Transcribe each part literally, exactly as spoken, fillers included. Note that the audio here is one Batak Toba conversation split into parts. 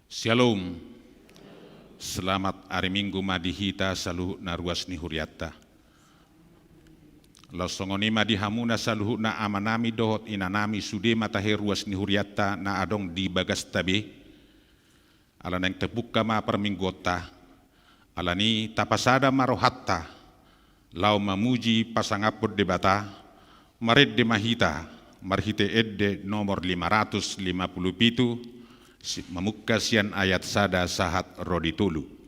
Shalom. Selamat ari Minggu ma di hita saluhutna ruas ni hurianta. Laos songon i ma di hamuna saluhutna amanami dohot inanami, sude ma tahe ruas ni hurianta na adong di bagasta be. Ala naeng tapungka ma parmingguonta. Alani tapasada ma rohanta laho mamuji pasangaphon Debata, marende ma hita marhite ende nomor lima ratus lima puluh pitu, si-, mamungka sian ayat sada sahat ro di tolu.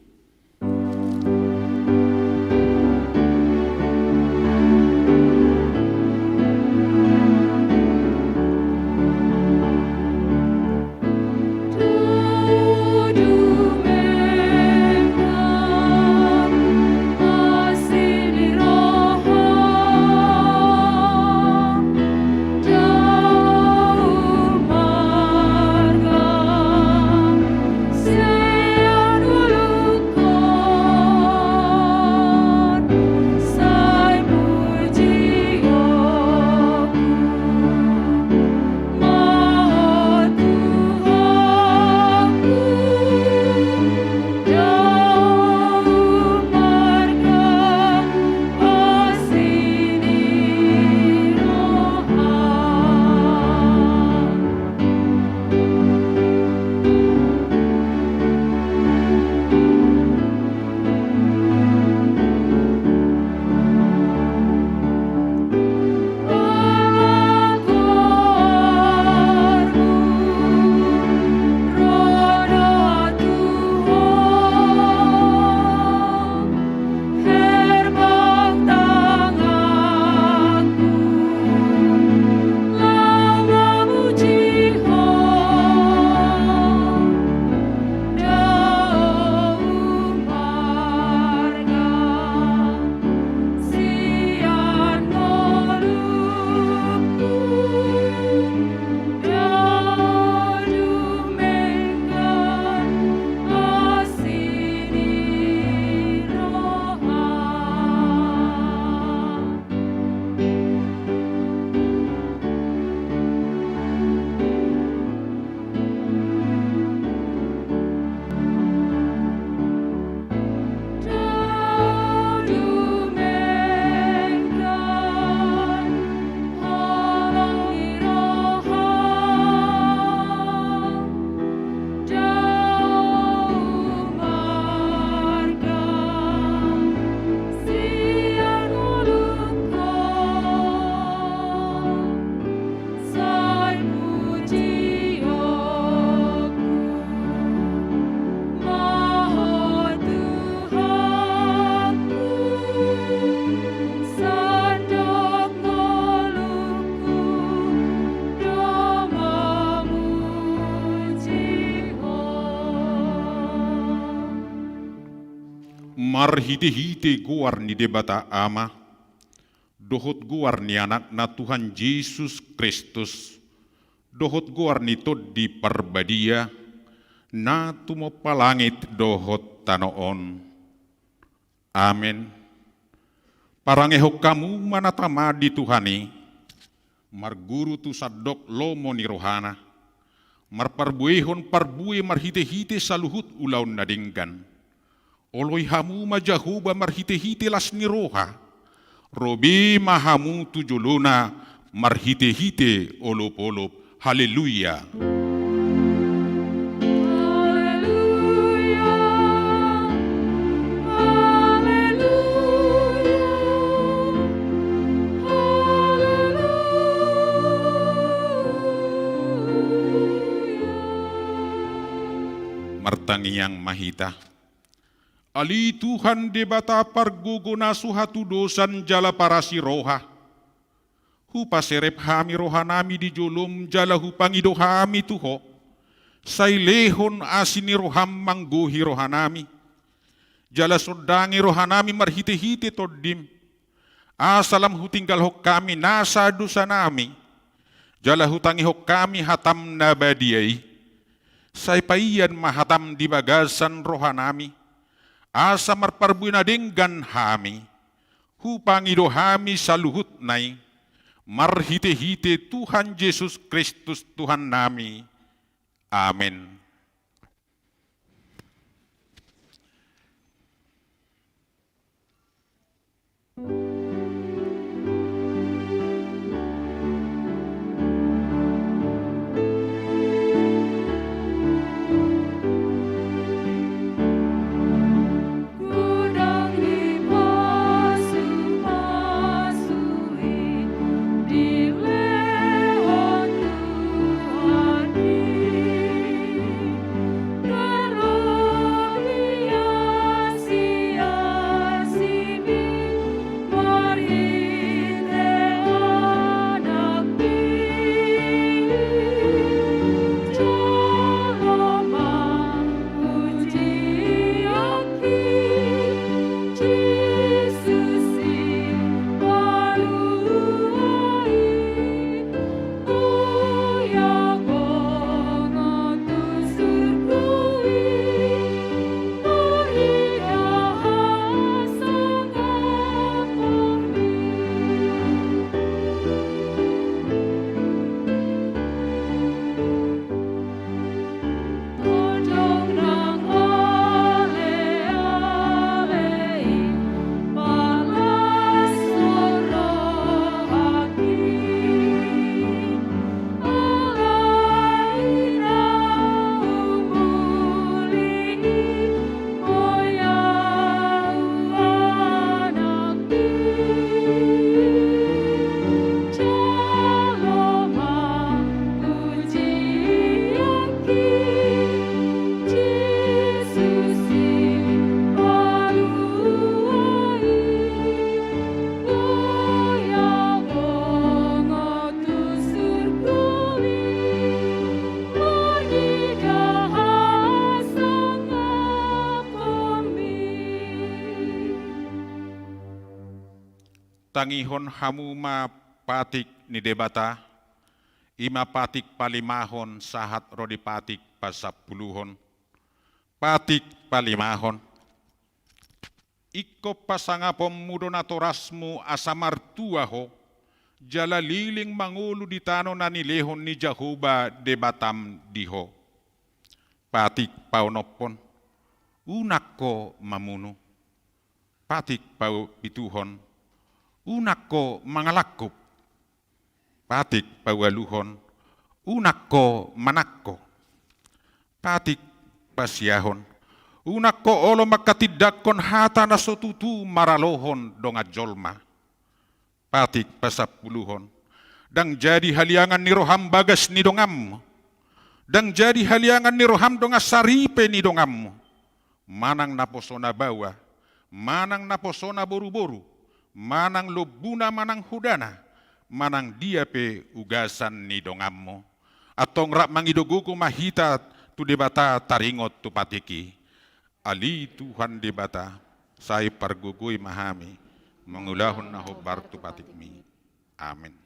Marhite-hite goar ni Debata Ama, dohot goar ni Anakna Tuhan Jesus Kristus, dohot goar ni Tondi Parbadia, na tumompa langit dohot tano on. Amen. Parangehon hamu ma na tama di Tuhan i, marguru tu sandok lomo ni rohana, marparbuehon parbue marhite-hite saluhut ulaon na denggan. Oloi hamu ma Jahowa marhite-hite las ni roha, ro be ma hamu tu jolona marhite-hite olop-olop. Haleluya. Haleluya. Haleluya. Haleluya. Martangiang ma hita. Ale Tuhan Debata pargogo na so hatudosan jala parasi roha, hupaserep hami rohanami di jolom jala hupangido hami tu Ho. Sai lehon asi ni roham manggohi rohanami, jala sondangi rohanami marhite-hite Tondim. Asa lam hutinggalhon hami nasa dosanami, jala hutangihon hami hatam na badia i. Sai paian ma hatam di bagasan rohanami, asa marparbue na denggan hami. Hupangido hami saluhutna i, marhite-hite Tuhan Jesus Kristus Tuhannami. Amen. Tangihon hamu ma patik ni Debata, i ma patik palimahon sahat ro di patik pasampuluhon. Patik palimahon. Ingkon pasangaponmu do natorasmu asa martua ho, jala leleng mangolu di tano na nilehon ni Jahowa Debatam di ho. Patik paonomhon. Unang ho mamunu. Patik papituhon. Unang ho mangalangkup. Patik paualuhon. Unang ho manangko. Patik pasiahon. Unang ho olo manghatindanghon hata na so tutu maralohon dongan jolma. Patik pasampuluhon. Ndang jadi haliangan ni roham bagas ni donganmu. Ndang jadi haliangan ni roham dongan saripe ni donganmu. Manang naposona baoa, manang naposona boruboru, manang lombuna manang hodana, manang dia pe ugasan ni donganmu. Antong rap mangido gogo ma hita tu Debata taringot tu patik i. Ale Tuhan Debata, sai pargogoi ma hami mangulahon na hombar tu patikmi. Amen.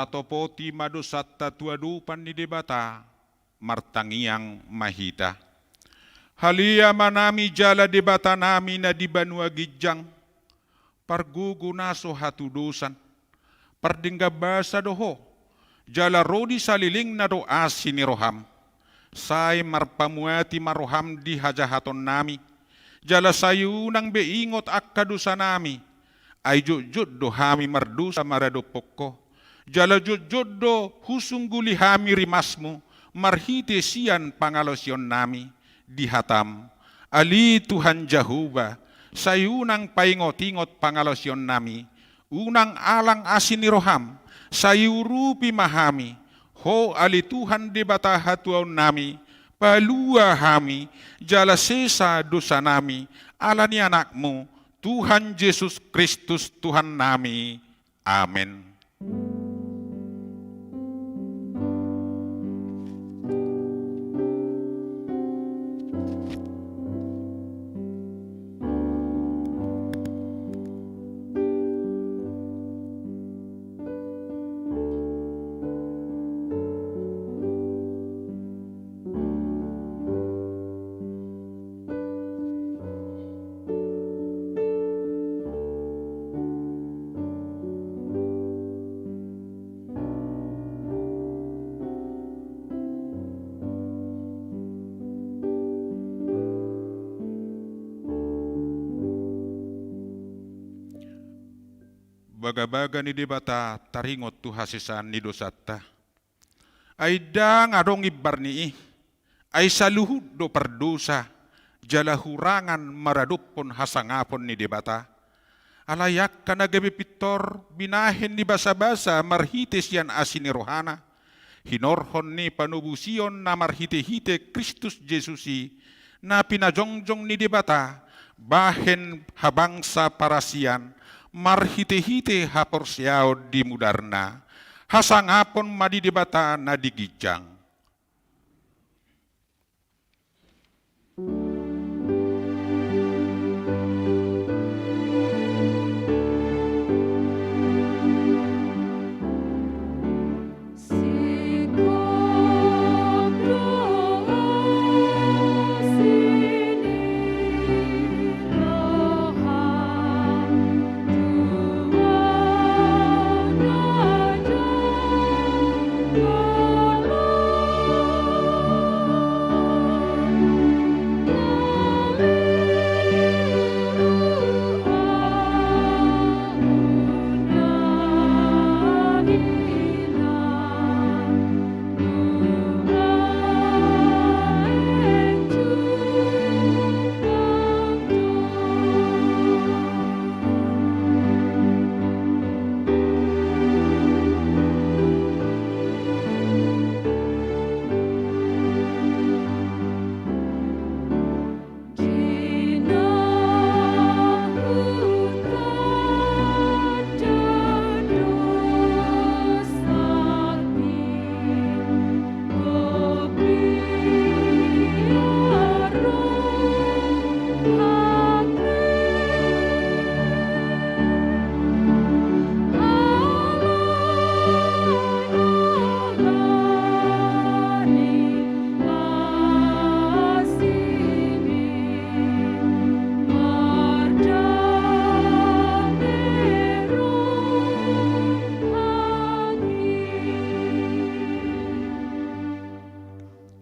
Topoti ma dosanta tu adopan ni Debata, martangiang ma hita. Ale Amanami jala Debatanami na di banua ginjang, pargogo na so hatudosan, pardenggan basa do Ho, jala ro di salelengna do asi ni roham. Sai marpamuati ma roham di hajahatonnami, jala sai unang be ingot angka dosanami, ai jotjot do hami mardosa maradophon Ho, jala jotjot do husungguli hami rimasmu marhite sian pangalaosionnami di hatam. Ale Tuhan Jahowa, sai unang paingotingot pangalaosionnami, unang alang asi ni roham, sai urupi ma hami. Ho ale Tuhan Debata hatuaonnami, palua hami, jala sesa dosanami, ala ni Anakmu, Tuhan Jesus Kristus Tuhannami. Amen. Bagabaga ni Debata taringot tu hasesaan ni dosanta. Ai ndang adong imbar ni i, ai saluhut do pardosa, jala hurangan maradophon hasangapon ni Debata. Alai angka na gabe pintor, binahen ni basabasa marhite sian asi ni rohana, hinorhon ni panobusion na marhitehite Kristus Jesus i, na pinajongjong ni Debata, bahen habangsa parasian, marhitehite haporseaon di mudarna, hasangapon ma di Debata na di ginjang.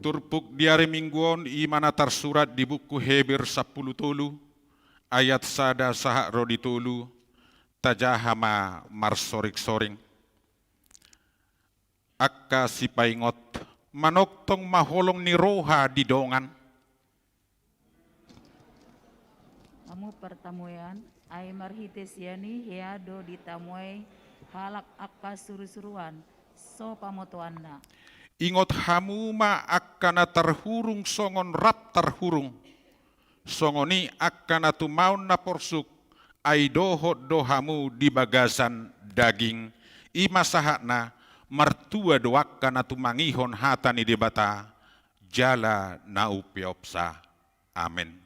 Turpuk di ari Minggu on i ma na tarsurat di buku Heber sampulu tolu, ayat sada sahat ro di tolu, tajaha ma marsoringsoring. Angka sipaingot, manongtong ma holong ni roha di dongan. Hamu partamuean, ai marhite sian i hea do ditamuai halak angka surusuruan, so pamotoanna. Ingot hamu ma angka na tarhurung songon rap tarhurung. Songon i angka na tumaon na porsuk, ai dohot do hamu di bagasan daging. I ma sahatna, martua do angka na tumangihon hata ni Debata, jala na umpeopsa. Amen.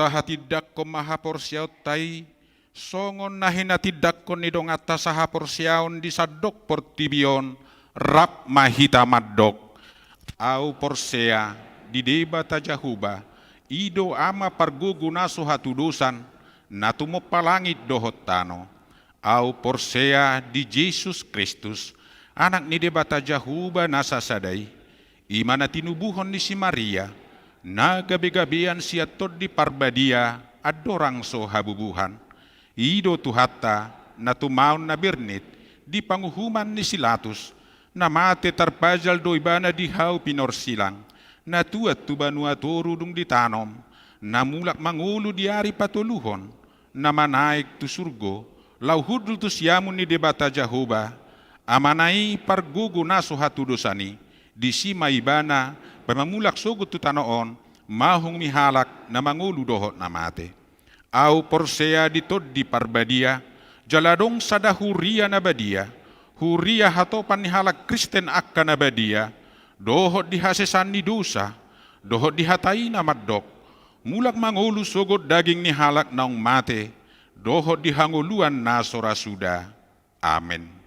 Tahatindangkon ma haporseaonta i, songon na hinatindangkon ni donganta sahaporseaon di sandok portibi on, rap ma hita mandok. Ahu porsea di Debata Jahowa, i do Ama pargogo na so hatudosan, na tumompa langit dohot tano. Ahu porsea di Jesus Kristus, Anak ni Debata Jahowa na sasada i, i ma na tinubuhon ni si Maria, na gabegabean sian Tondi Parbadia andorang so habubuhan. I do Tuhanta, na tumaon na bernit di panguhuman ni si Latus, na mate tarpajal do Ibana di hau pinorsilang, na tuat tu banua toru dung ditanom, na mulak mangolu di ari patoluhon, na manaek tu surgo, laho hundul tu siamun ni Debata Jahowa, Amana i pargogo na so hatudosan i, disi ma Ibana pamamulak sogot tu tano on, manguhumi halak na mangolu dohot na mate. Ahu porsea di Tondi Parbadia, jala adong sada huria na badia, huria hatopan ni halak Kristen angka na badia, dohot di hasesaan ni dosa, dohot di hata i na mandok, mulak mangolu sogot daging ni halak naung mate, dohot di hangoluan na so ra suda. Amen.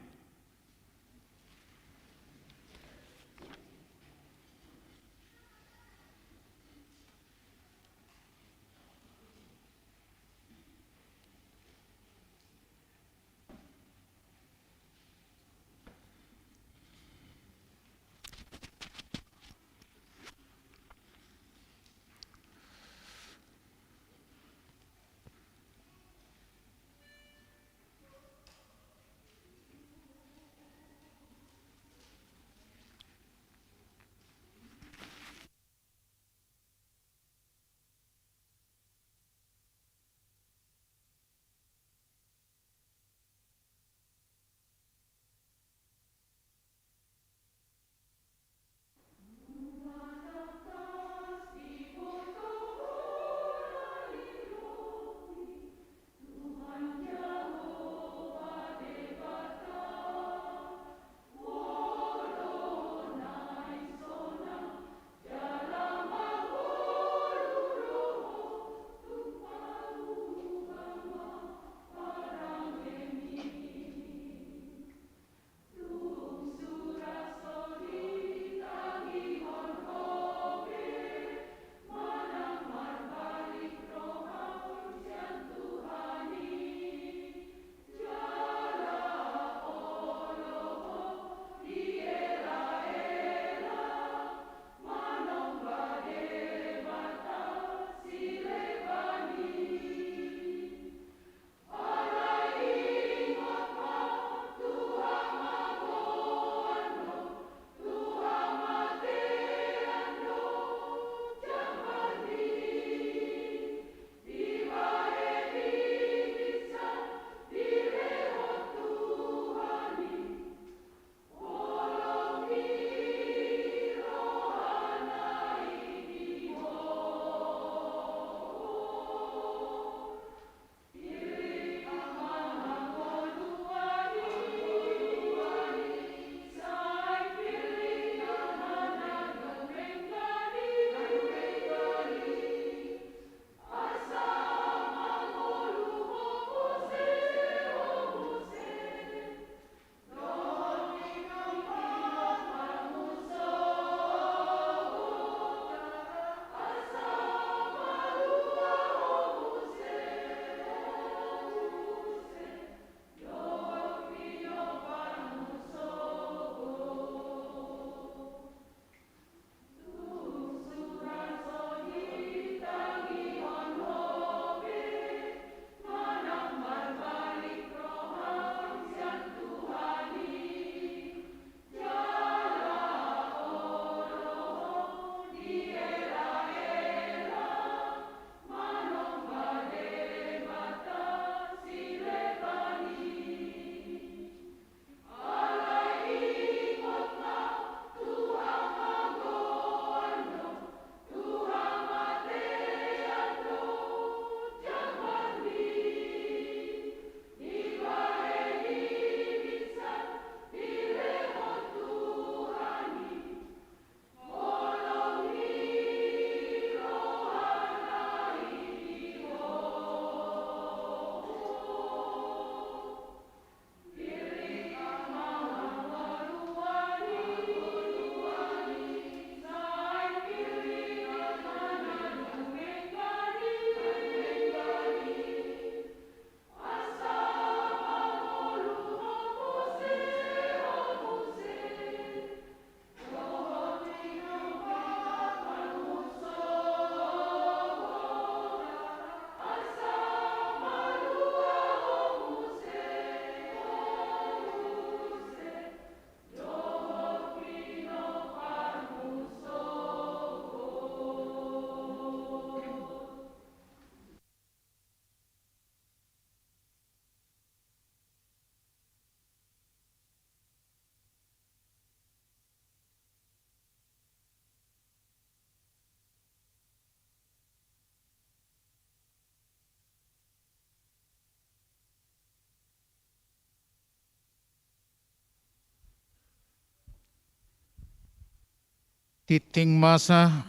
Tinting masa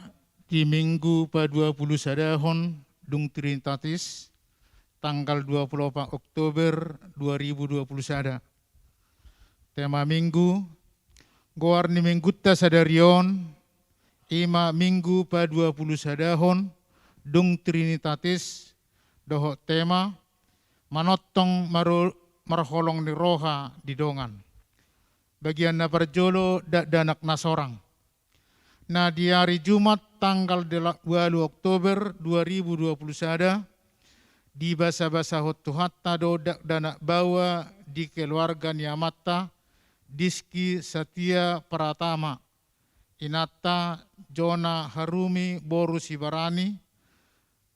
di Minggu paduapulusadahon dung Trinitatis, tanggal dua puluh opat Oktober dua ribu dua puluh sada. Tema Minggu, goar ni Minggunta sadari on, i ma Minggu paduapulusadahon dung Trinitatis, dohot tema, manongtong maru-, marholong ni roha di dongan. Bagian na parjolo, dakdanak na sorang. Na di ari Jumat tanggal dela-, ualu Oktober dua ribu dua puluh sada, dibasabasahon Tuhanta do dakdanak baoa di keluarga ni amanta, Diski Satia Pratama, inanta Jona Harumi boru Sibarani,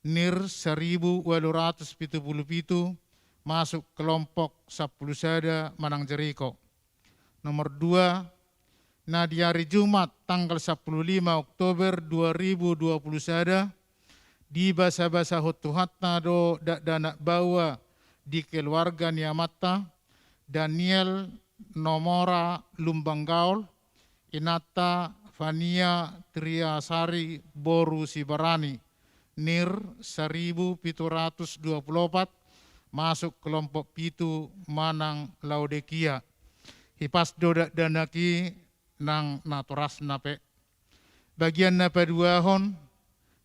nir saribu ualu ratus pitu pulu pitu, masuk kelompok sampulu sada Manang Jeriko. Nomor dua, na di ari Jumat tanggal sampulu lima Oktober dua ribu dua puluh sada, dibasabasahon Tuhanta do dakdanak baoa di keluarga ni amanta, Daniel Nomora Lumbanggaol, inanta Fania Triasari boru Sibarani, nir saribu pitu ratus dua pulu opat, masuk kelompok pitu Manang Laodikia. Hipas do dakdanak i nang natorasna pe. Bagian na paduahon,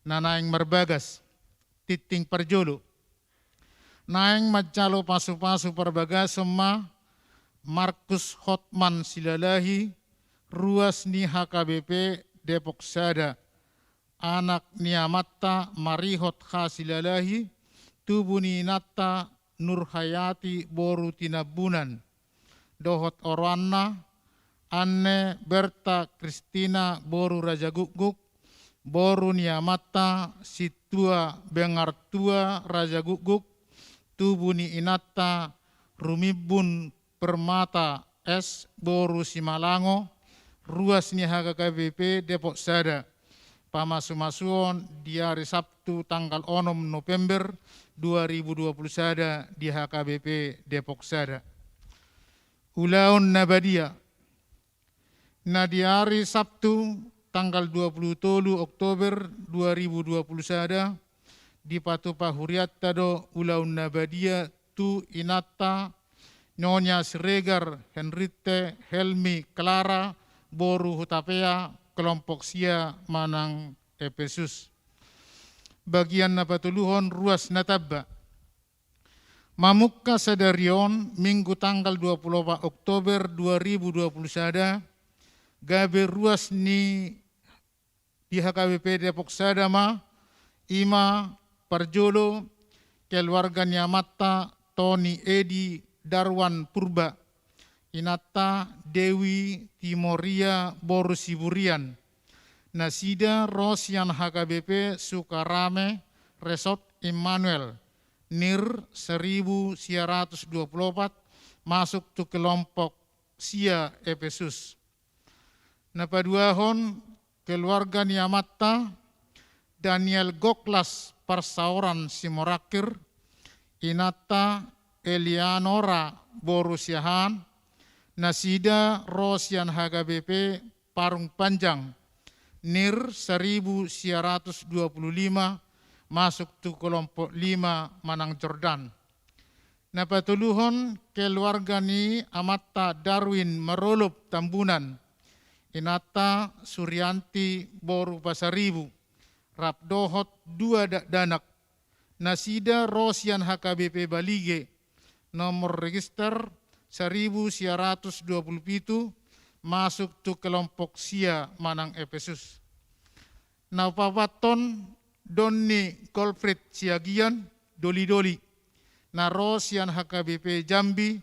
na naeng marbagas. Tinting parjolo. Naeng manjalo pasupasu parbagason ma Markus Hotman Silalahi, ruas ni H K B P Depok Sada, anak ni amanta Marihot H Silalahi, tubu ni inanta Nurhayati boru Tinambunan, dohot oroanna, Anne Berta Kristina boru Rajagukguk, boru ni amanta Sintua Bengartua Rajagukguk, tubu ni inanta Rumimbun Permata S boru Simalango, ruas ni H K B P Depok Sada. Pamasumasuon di ari Sabtu tanggal onom November dua ribu dua puluh sada di H K B P Depok Sada. Ulaon na badia. Na di ari Sabtu tanggal dua puluh tolu Oktober dua ribu dua puluh sada, dipatupa hurianta do ulaon na badia tu inanta Nyonya Siregar Henriette Helmi Clara boru Hutapea, kelompok sia Manang Epesus. Bagian na patoluhon, ruas na tamba. Mamungka sadari on, Minggu tanggal dua puluh opat Oktober dua ribu dua puluh sada, gabe ruas ni di H K B P Depok Sada ma, i ma parjolo keluarga ni amanta Toni Edi Darwan Purba, inanta Dewi Timoria boru Siburian. Nasida ro sian H K B P Sukarame Resort Immanuel, nir seribu sia ratus dua puluh opat, masuk tu kelompok sia Epesus. Na paduahon, keluarga ni amanta Daniel Goklas Parsaoran Simorangkir, inanta Eleanora boru Siahaan, nasida ro sian H K B P Parung Panjang, nir seribu sia ratus dua puluh lima, masuk tu kelompok lima Manang Jordan. Na patoluhon, keluarga ni amanta Darwin Marolop Tambunan, inanta Surianti boru Pasaribu, rap dohot dua dakdanak. Nasida ro sian H K B P Balige, nomor register seribu sia ratus dua puluh pitu, masuk tu kelompok sia Manang Epesus. Na paopathon, Donni Golfried Siagian, Doli-doli, na ro sian H K B P Jambi,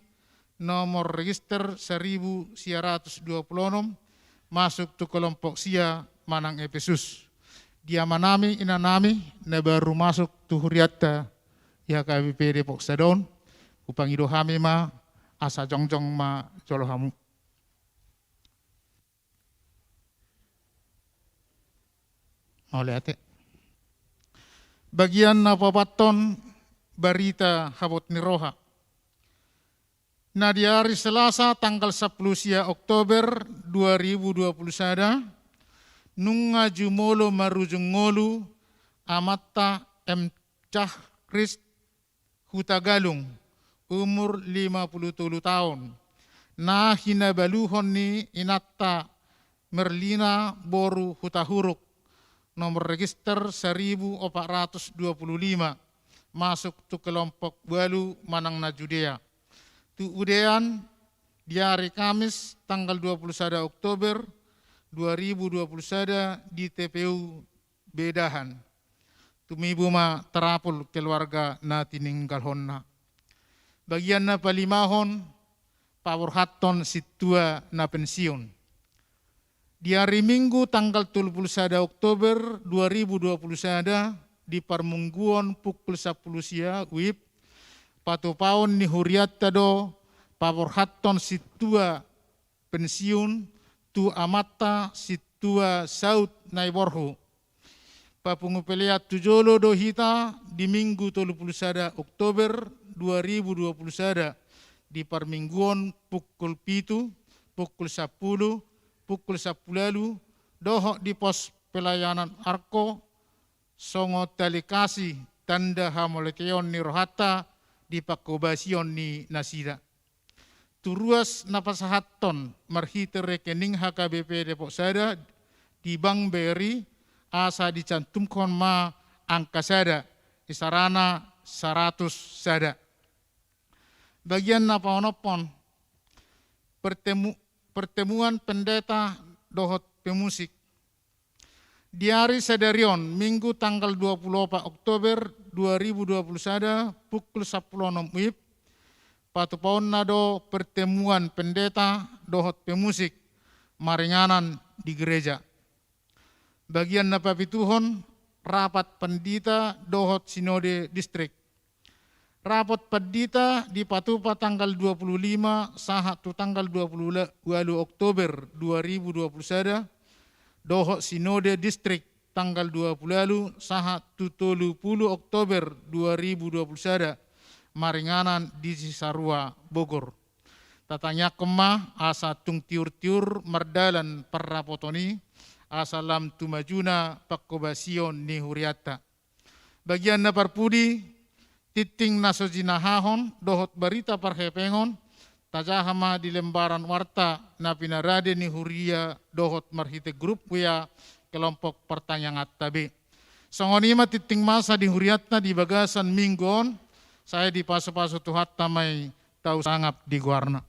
nomor register seribu sia ratus dua puluh onom, masuk tu kelompok sia Manang Epesus. Di amanami, inanami, na baru masuk tu hurianta di H K B P Depok Sada on, hupangido hami ma, asa jongjong ma jolo hamu. Mauliate. Bagian na paopathon, barita habot ni roha. Na di ari Selasa tanggal sampulu sia Oktober dua ribu dua puluh sada, Nunga jumolo marujung ngolu amanta M. Cahris Hutagalung, umur lima puluh tolu taon, na hinabaluhon ni inanta Merlina boru Hutahuruk, nomor register saribu opat ratus dua puluh lima, masuk tu kelompok ualu manang na judea. Tu udean di ari Kamis tanggal dua puluh sada Oktober dua ribu dua puluh sada di T P U Bedahan. Tumibu ma tarapul keluarga na tininggalhonna. Bagian na palimahon, paborhathon sintua na pensiun. Di ari Minggu tanggal tolu puluh sada Oktober dua ribu dua puluh sada, di parmingguon pukul sampulu sia WIB, patupaon ni hurianta do paborhathon sintua pensiun tu amanta sintua Saut Naiborhu. Papungu pelean tu jolo do hita di Minggu tolu puluh sada Oktober dua ribu dua puluh sada, di parmingguon pukul pitu, pukul sampulu, pukul sampulu ualu, dohot di pos pelayanan Arko, songon tali kasih tanda hamauliateon ni rohanta di panghobasion ni nasida. Tu ruas na pasahathon marhite rekening H K B P Depok Sada di Bank B R I, asa dicantumhon ma angka sada, isarana saratus sada. Bagian na paonomhon, pertemu-, pertemuan pendeta dohot pemusik. Di ari sadari on, Minggu tanggal dua puluh opat Oktober dua ribu dua puluh sada, pukul sampulu onom WIB, patupaonna do pertemuan pendeta dohot pemusik maringanan di gereja. Bagian na papituhon, rapat pandita dohot sinode distrik. Rapot pandita dipatupa tanggal dua puluh lima sahat tu tanggal dua puluh ualu Oktober dua ribu dua puluh sada, dohot sinode distrik tanggal dua puluh ualu sahat tu tolu puluh Oktober dua ribu dua puluh sada, maringanan di Cisarua, Bogor. Tatangiangkon ma asa tung tiur-tiur mardalan parrapoton i, asa lam tu majuna panghobasion ni hurianta. Bagian na parpudi, tingting na so jinahahon dohot barita parhepengon, tajaha ma di lembaran warta na pinarade ni huria dohot marhite grup W A kelompok partangianganta be. Songon i ma tingting masa di hurianta di bagasan Minggu on, sai dipasu-pasu Tuhanta ma i, tau sangap di goarna.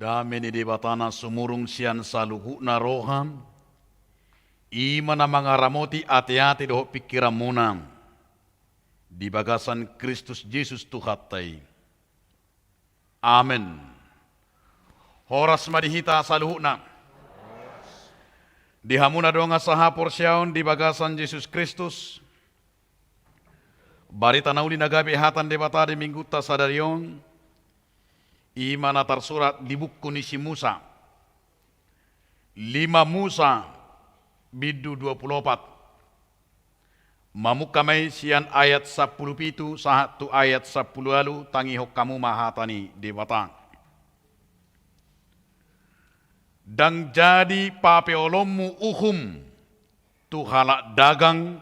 Dame ni Debata na sumurung sian saluhutna roha, i ma na mangaramoti ateate dohot pingkiranmuna di bagasan Kristus Jesus Tuhanta i. Amen. Horas ma di hita saluhutna. Di hamu na dongan sahaporseaon di bagasan Jesus Kristus, barita na uli na gabe hata ni Debata di Minggunta sadari on, i ma na tarsurat di buku ni si Musa. Lima Musa, bindu dua pulu opat. Mamungka ma i sian ayat sampulu pitu sahat tu ayat sampulu ualu, tangihon hamu ma hata ni Debata. Ndang jadi papeolonmu uhum tu halak dagang,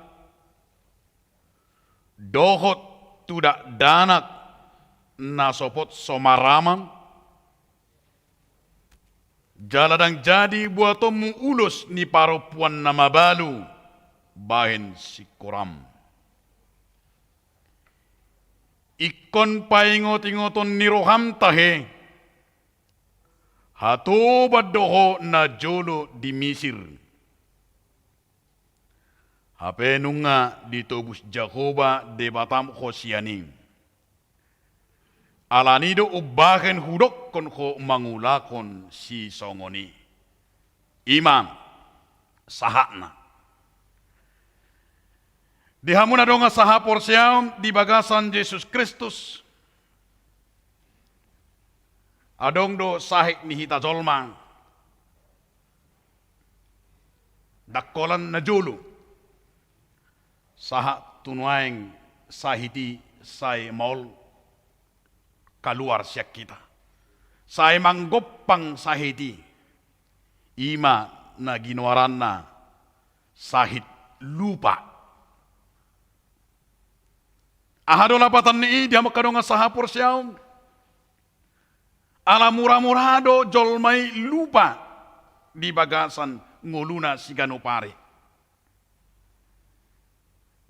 dohot tu dakdanak na sopot so marama, jala ndang jadi buatonmu ulos ni parompuan na mabalu bahen singkoram. Ingkon paingotingoton ni roham tahe, hatoban do ho najolo di Misir. Hape nunga ditobus Jahowa Debatam ho sian i. Alani do umbahen hudokkon ho mangulahon sisongon i. I ma sahatna. Di hamu na dongan sahaporseaon di bagasan Jesus Kristus, adong do sahit ni hita jolma. Ndang holan najolo. Sahat tu nuaeng sahit i sai maol kaluar sian hita. Sai manggompang sahit i. I ma na ginoaranna sahit lupa. Aha do lapatan ni i di hamu angka dongan sahaporseaon? Ala muramura do jolma i lupa di bagasan ngoluna siganup ari.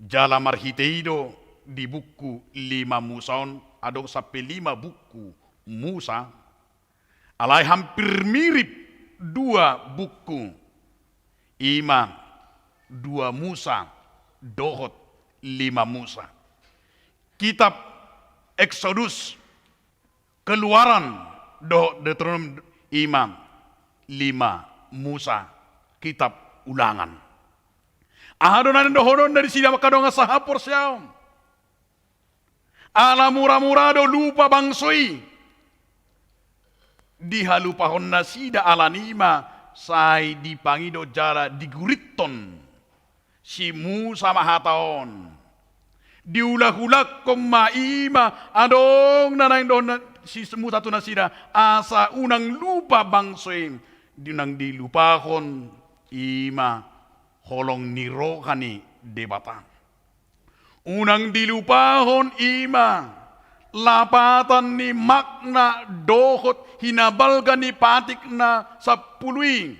Jala marhite i do di buku Lima Musa on, adong sampe lima buku Musa, alai hampir mirip dua buku, i ma Dua Musa dohot Lima Musa. Kitab Eksodus, Keluaran dohot Deuteronomium, i ma Lima Musa, kitab Ulangan. Aha do na nidohononna disi di hamu angka dongan sahaporseaon? Ala muramura do lupa bangso i. Dihalupahon nasida, alani i ma sai dipangido jala digurithon si Musa ma hata on. Diulahulahon ma i ma, adong na naeng dohon na-, si Musa tu nasida, asa unang lupa bangso i, di-, unang dilupahon i ma holong ni roha ni Debata. Unang dilupahon i ma lapatan ni makna dohot hinabalga ni patik na sampulu i.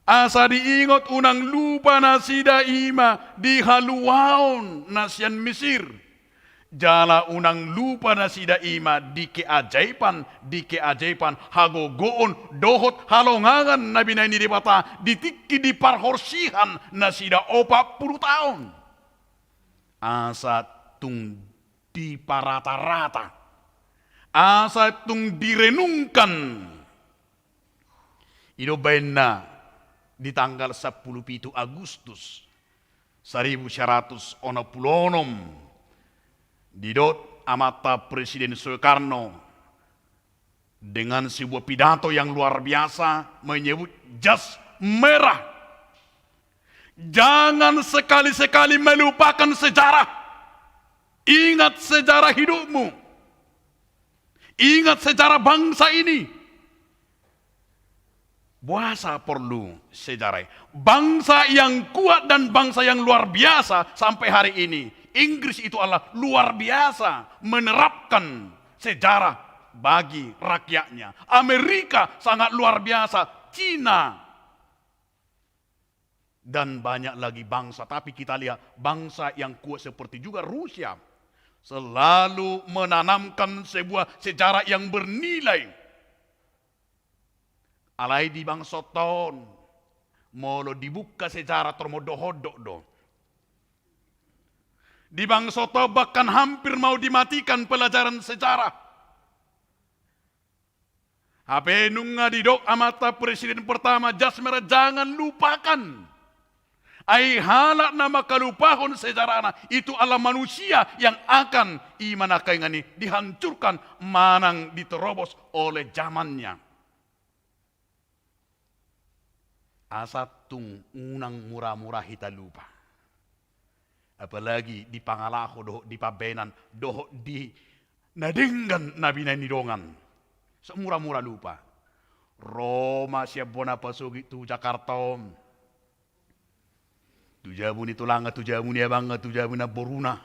Asa diingot unang lupa nasida i ma di haluaon na sian Misir. Jala unang lupa nasida i ma di keajaiban, di keajaiban hagogoon dohot halongangan na binahen ni Debata di tingki di parhorsihan nasida opat pulu taon. Asa tung diparatarata, asa tung direnungkan. I do baenna di tanggal sampulu pitu Agustus saribu sia ratus onom pulu onom, didok amanta Presiden Soekarno dengan sebuah pidato yang luar biasa, menyebut jas merah. Jangan sekali-sekali melupakan sejarah. Ingat sejarah hidupmu. Ingat sejarah bangsa ini. Boasa porlu sejarah i? Bangsa yang kuat dan bangsa yang luar biasa sampai hari ini. Inggris itu adalah luar biasa menerapkan sejarah bagi rakyatnya. Amerika sangat luar biasa, Cina, dan banyak lagi bangsa. Tapi kita lihat bangsa yang kuat seperti juga Rusia selalu menanamkan sebuah sejarah yang bernilai. Alai di bangsonta on, molo dibuka sejarah, tormodok-hondok do. Di bangsonta on bahkan hampir mau dimatikan pelajaran sejarah. Hape nunga didok amanta presiden pertama Jas Merah, jangan lupakan. Ai halak na mangkalupahon sejarahna itu adalah manusia yang akan, i ma na nangkaningan i, dihancurkan manang diterobos oleh zamannya. Asa tung unang mura-mura hita lupa. Apalagi di pangalaho dohot di pambahenan dohot di na denggan na binahen ni dongan. So mura-mura lupa. Ro ma sian bona pasogit tu Jakarta on. Tu jabu ni tulangna, tu jabu ni abangna, tu jabu ni namboruna.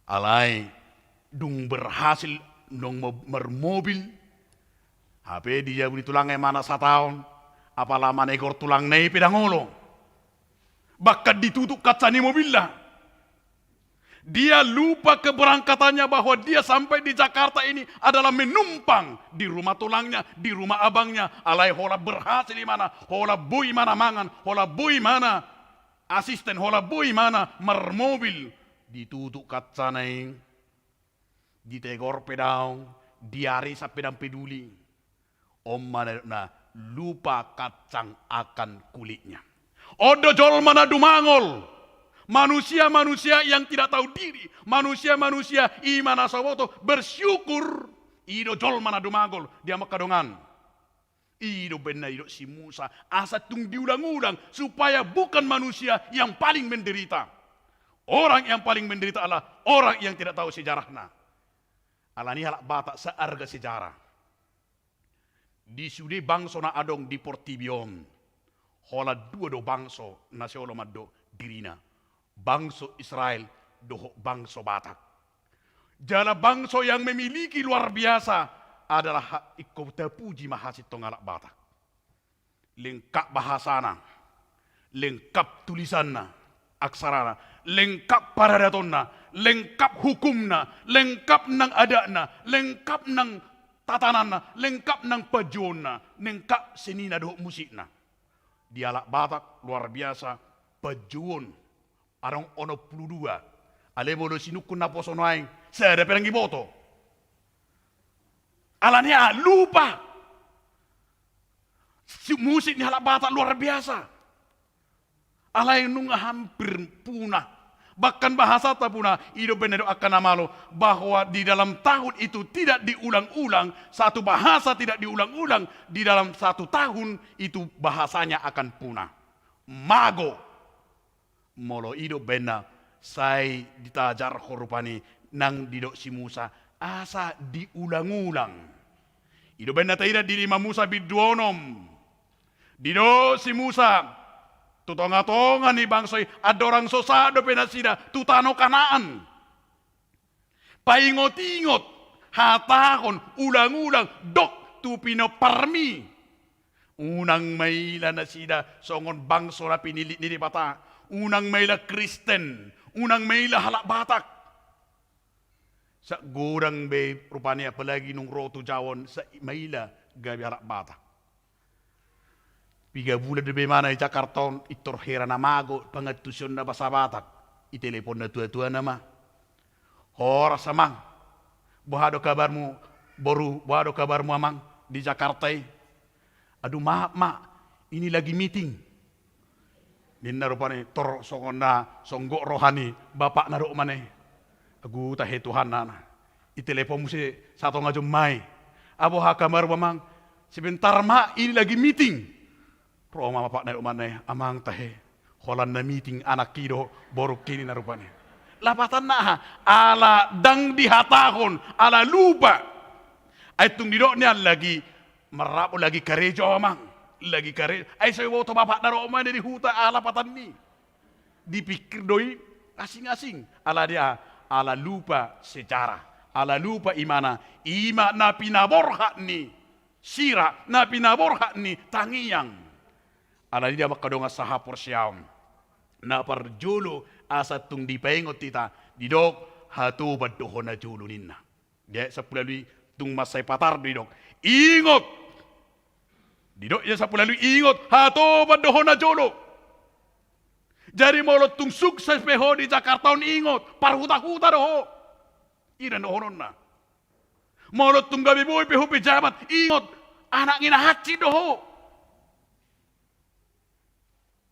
Alai dung berhasil, dung mo-, marmobil. Hape di jabu ni tulangna i ma na sataon, apala manegor tulangna i pe ndang olo. Bahkan ditutup kaca ni mobilna. Dia lupa keberangkatannya, bahwa dia sampai di Jakarta ini adalah menumpang di rumah tulangnya, di rumah abangnya. Alai holan berhasil imana, holan boi imana mangan, holan boi imana asisten, holan boi imana marmobil. Ditutup kacana i, ditegor pe daong, diarisan pe ndang peduli. On ma na, na lupa kacang akan kulitnya. On do jolma na dumangol. Manusia-manusia yang tidak tahu diri, manusia-manusia imana so boto bersyukur. I do jolma na dumangol, dia mangkadongan. I do baen na didok si Musa, asa tung diulang-ulang, supaya bukan manusia yang paling menderita. Orang yang paling menderita adalah orang yang tidak tahu sejarahna. Alani halak Batak searga sejarah. Di sude bangso na adong di portibi on, holan dua do bangso na sai olo mandok dirina, bangso Israel dohot bangso Batak. Jala bangso yang memiliki luar biasa adalah ha-, ingkon tapuji ma hasintong halak Batak. Lengkap bahasana, lengkap tulisanna, aksarana, lengkap paradatonna, lengkap hukumna, lengkap nang adatna, lengkap nang tatananna, lengkap nang panjouonna, lengkap senina dohot musikna. Di halak Batak luar biasa panjouon. Adong onom pulu dua. Alai molo sinungkun naposo nuaeng, sada pe ndang diboto. Alani aha? Lupa. Si-, musik ni halak Batak luar biasa. Alai nunga hampir punah. Bahkan bahasanta punah, i do baen na didok angka na malo, bahwa di dalam tahun itu tidak diulang-ulang, satu bahasa tidak diulang-ulang, di dalam satu tahun itu bahasanya akan punah. Mago. Molo i do baen na sai ditajarhon rupani nang didok si Musa, asa diulang-ulang. I do baen na taida di lima Musa bindu onom. Didok si Musa, tu tonga-tonga ni bangso i, andorang so sahat dope nasida tu tano Kanaan. Paingot-ingot, hatahon, ulang-ulang, dok tu pinomparmi. Unang maila nasida songon bangso na pinillit ni Debata. Unang maila Kristen. Unang maila halak Batak. Sak godang be rupani, apalagi nung ro tu Jawa on, sak maila gabe halak Batak. Piga bulan dope imana i Jakarta on, pintor hera na mago pangantusionna bahasa Batak. Itelepon natua-tuana ma. Horas amang. Boha do kabarmu boru, boha do kabarmu amang di Jakarta i? Aduh, maaf ma, ini lagi meeting. Ninna rupani, tor songon na songgop roha ni bapakna do umane. Agu tahe Tuhan nana. Itelepon muse satonga jom ma i. Boha kabarmu amang? Sebentar ma, ini lagi meeting. Ro ma bapakna do umane, amang tahe. Holan na meeting anak i do borungki ninna rupani. Lapatanna aha? Ala ndang dihatahon, ala lupa. Ai tung didok nian lagi marrap lagi karejo amang, lagi karejo. Ai so diboto bapakna do umane di huta, aha lapatanni? Dipikir do i asing-asing. Ala dia, ala lupa sejarah, ala lupa imana, ima na pinaborhat ni sira, na pinaborhat ni tangiang. Ala dia mangkadongan sahaporseaon. Na parjolo asa tung dipaingot hita, didok hatoban do ho na jolo ninna. Di ayat sampulu ualu i tung mansai patar do didok. Ingot, Didok ia sampulu ualu, ingot, hatoban do ho na jolo. Jadi molo tung sukses pe ho di Jakarta on, ingot, parhutahuta do ho. I do dohononna. Molo tung gabe boi pe ho pejabat, ingot, anak ni na hansit do ho.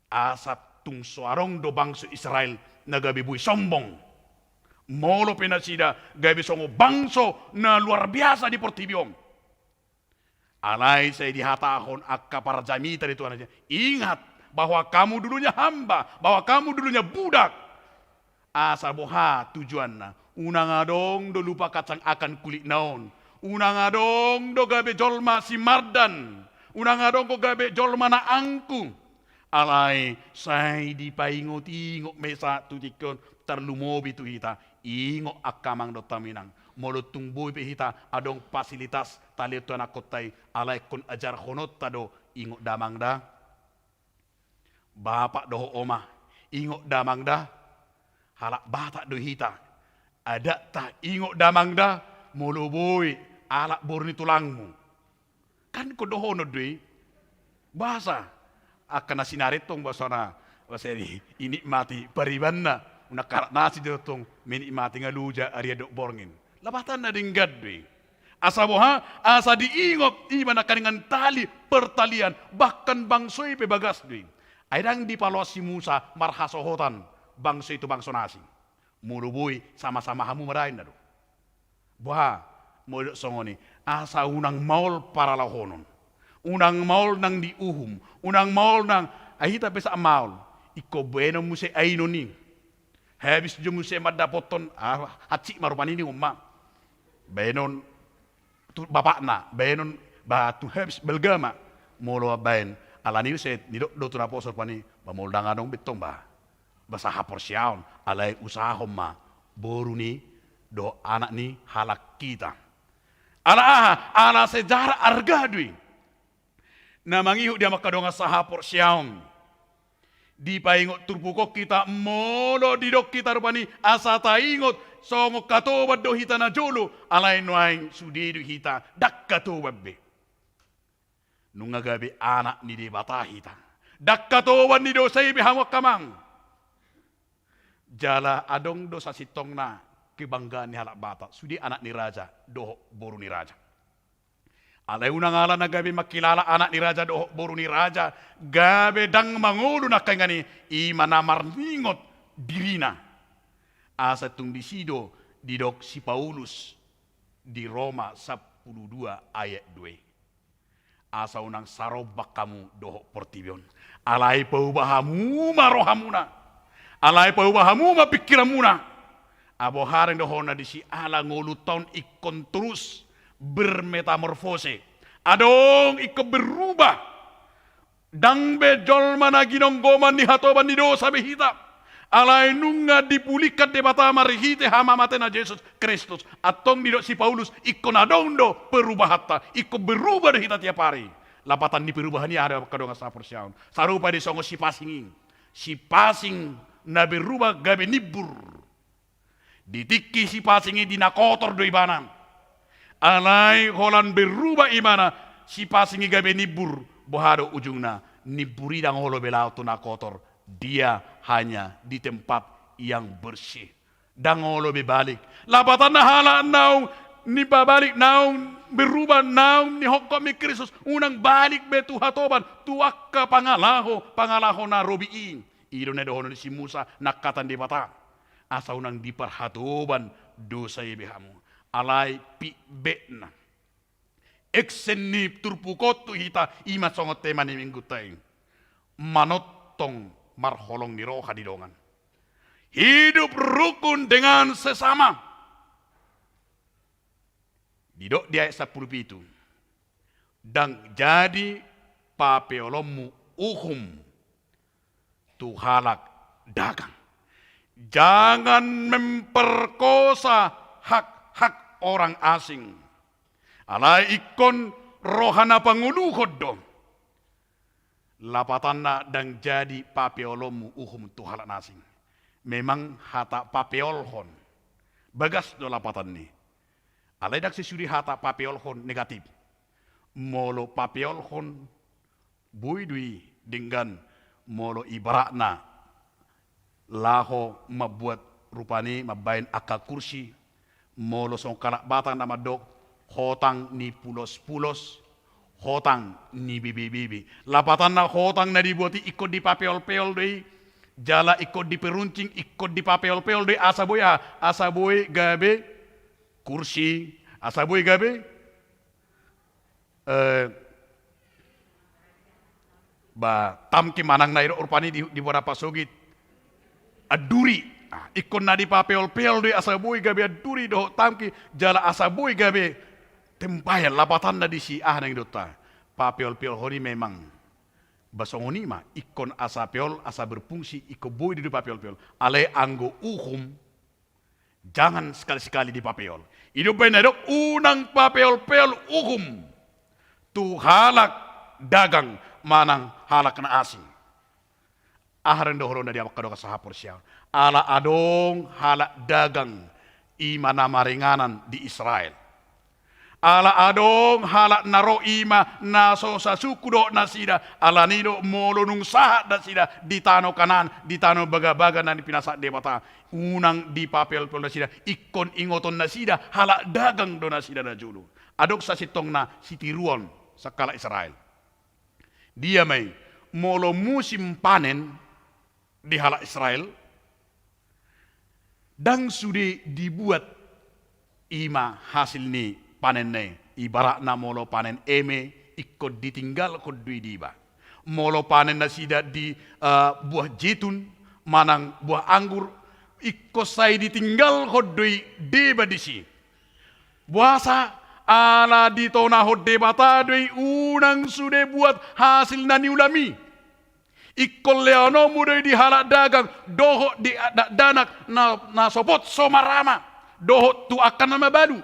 Asa tung so adong do bangso Israel na gabe boi sombong. Molo pe nasida gabe songon bangso na luar biasa di portibi on. Alai sai dihatahon angka parjamita di Tuhan, ingat bahwa kamu dulunya hamba, bahwa kamu dulunya budak. Asa boha tujuanna? Unang adong do lupa kacang akan kulitna on. Unang adong do gabe jolma si Mardan. Unang adong do gabe jolma na angkuh. Alai sai dipaingot-ingot ma i sahat tu tingki on, tarlumobi tu hita. Ingot angka amang dohot hamu inang, molo tung boi pe hita adong fasilitas talehon tu anakkonta i, alai ingkon ajarhononta do, ingot damang da. Bapak dohot oma, ingot damang da. Halak Batak do hita. Adatta, ingot damang da. Molo boi, alap boru ni tulangmu. Kan ingkon dohonon do i. Bahasa angka na sinari tong, bahasana, bahasa ni, inikmati paribanna. Unang karak nasi do tong, menikmati nga loja, arian dohot borngin. Lapatanna denggan do i. Asa boha? Asa diingot, i ma nangkaningan tali pertalian, bahkan bangso i pe bagas do i. Ai ndang dipaloas si Musa marhasohotan bangso i tu bangso na asing. Molo boi, sama-sama hamu ma dainna do. Boha, molo didok songon i, asa unang maol paralaohonon. Unang maol nang diuhum, unang maol nang, ai hita pe sahat maol. Ingkon baenon muse ainon i. Habis jo muse mandapothon, ah, hansit ma rupani ningon ma. Baenon tu bapakna, baenon, ba tung habis balga ma. Molo baen, alani i sai nidok do tu naposo rupani, ba molo ndang adong be tong ba. Ba sahaporseaon, alai usahahon ma boru ni dohot anak ni halak hita. Ala aha? Ala sejarah arga do i. Na mangihut di hamu angka dongan sahaporseaon. Dipaingot turpuk on hita, molo didok hita rupani asa taingot, songon hatoban do hita na jolo, alai nuaeng sude do hita, ndang hatoban be. Nunga gabe anak ni Debata hita. Ndang hatoban ni dosa i be hamu angka amang. Jala adong do sasintongna kebanggaan ni halak Batak, sude anak ni raja dohot boru ni raja. Alai unang ala na gabe mangkilala anak ni raja dohot boru ni raja, gabe ndang mangolu nangkaningan i, i ma na marningot dirina. Asa tung disi do didok si Paulus di Roma sampulu dua ayat dua i. Asa unang sarombak hamu dohot portibi on. Alai paubah hamu ma rohamuna. Alai paubah hamu ma pingkiranmuna. Ai boha do dohononna disi? Ala ngolunta on ingkon torus bermetamorfose. Adong ingkon berubah. Ndang be jolma na ginonggoman ni hatoban ni dosa be hita. Alai nunga dipulihkan Debata marhite hamamatena Jesus Kristus. Antong didok si Paulus, ingkon adong do perubahanta, ingkon berubah do hita tiap ari. Lapatan ni perubahan i aha do angka dongan sahaporseaon? Sarupa do i songon sipasing i. Sipasing na berubah gabe nimbur. Di tingki sipasing i di na kotor do ibana. Alai holan berubah ibana, sipasing i gabe nimbur, boha do ujungna? Nimbur i ndang olo be laho tu na kotor, dia hanya di tempat yang bersih. Ndang olo be balik. Lapatanna halak naung nipabalik, naung berubah, naung nihophop ni Kristus, unang balik be tu hatoban, tu angka pangalaho, pangalaho na robi i. I do na dohonon ni si Musa, nangkatan Debata. Asa unang diparhatoban dosa i be hamu. Alai pitbetna, eksen ni turpuk on tu hita, i ma songon tema ni minggunta i. Manongtong marholong ni roha di dongan. Hidup rukun dengan sesama. Didok di ayat sampulu pitu. Ndang jadi papeolonmu uhum tu halak dagang. Jangan memperkosa hak-hak orang asing. Alai ingkon roha na pangoluhon do. Lapatanna ndang jadi papeolonmu uhum tu halak na asing. Memang hata papeolhon bagas do lapatan ni. Alai ndang sesude hata papeolhon negatif. Molo papeolhon Boi do i denggan molo ibaratna laho mambuat rupani mambaen angka kursi, molo songon halak Batak na mandok hotang ni pulos-pulos, hotang ni bebe-bebe. Lapatanna hotang na dibuat i ingkon dipapeol-peol do i, jala ingkon diperuncing, ingkon dipapeol-peol do i asa boi aha, asa boi gabe kursi, asa boi gabe Eh, ba, tamki manang na i do rupani di, di bona pasogit. Anduri. Ah, ingkon na dipapeol-peol do i asa boi gabe anduri dohot tamki, jala asa boi gabe tempayan, lapatanna disi aha na ingdonta. Papeol-peol honi memang. Ba songon i ma, ingkon asa peol, asa berfungsi, ingkon boi do dipapeol-peol. Alai anggo uhum, jangan sekali-sekali dipapeol. I do umbaen na didok unang papeol-peol uhum tu halak dagang manang halak na asing. Aha do dohononna di amang hamu dongan sahaporseaon? Ala adong halak dagang i ma na maringanan di Israel. Ala adong halak na ro i ma na so sasuku dohot nasida, alani do molo nunga sahat nasida di tano Kanaan, di tano bagabaga na pinasahat Debata, unang dipapeol-peol nasida, ingkon ingoton nasida, halak dagang do nasida najolo. Adong sasintongna sitiruon sian halak Israel. Dia ma i, molo musim panen di halak Israel, ndang sude dibuat i ma hasil ni panenna i. Ibaratna molo panen eme, ingkon ditinggalhon do i deba. Molo panen nasida di, eh, buah jetun manang buah anggur, ingkon sai ditinggalhon do i deba disi. Boasa? Ala ditonahon Debata do i unang sude buat hasil na niulam i. Ingkon lehononmu do i di halak dagang, dohot di dakdanak na, na sopot so marama, dohot tu angka na mabalu.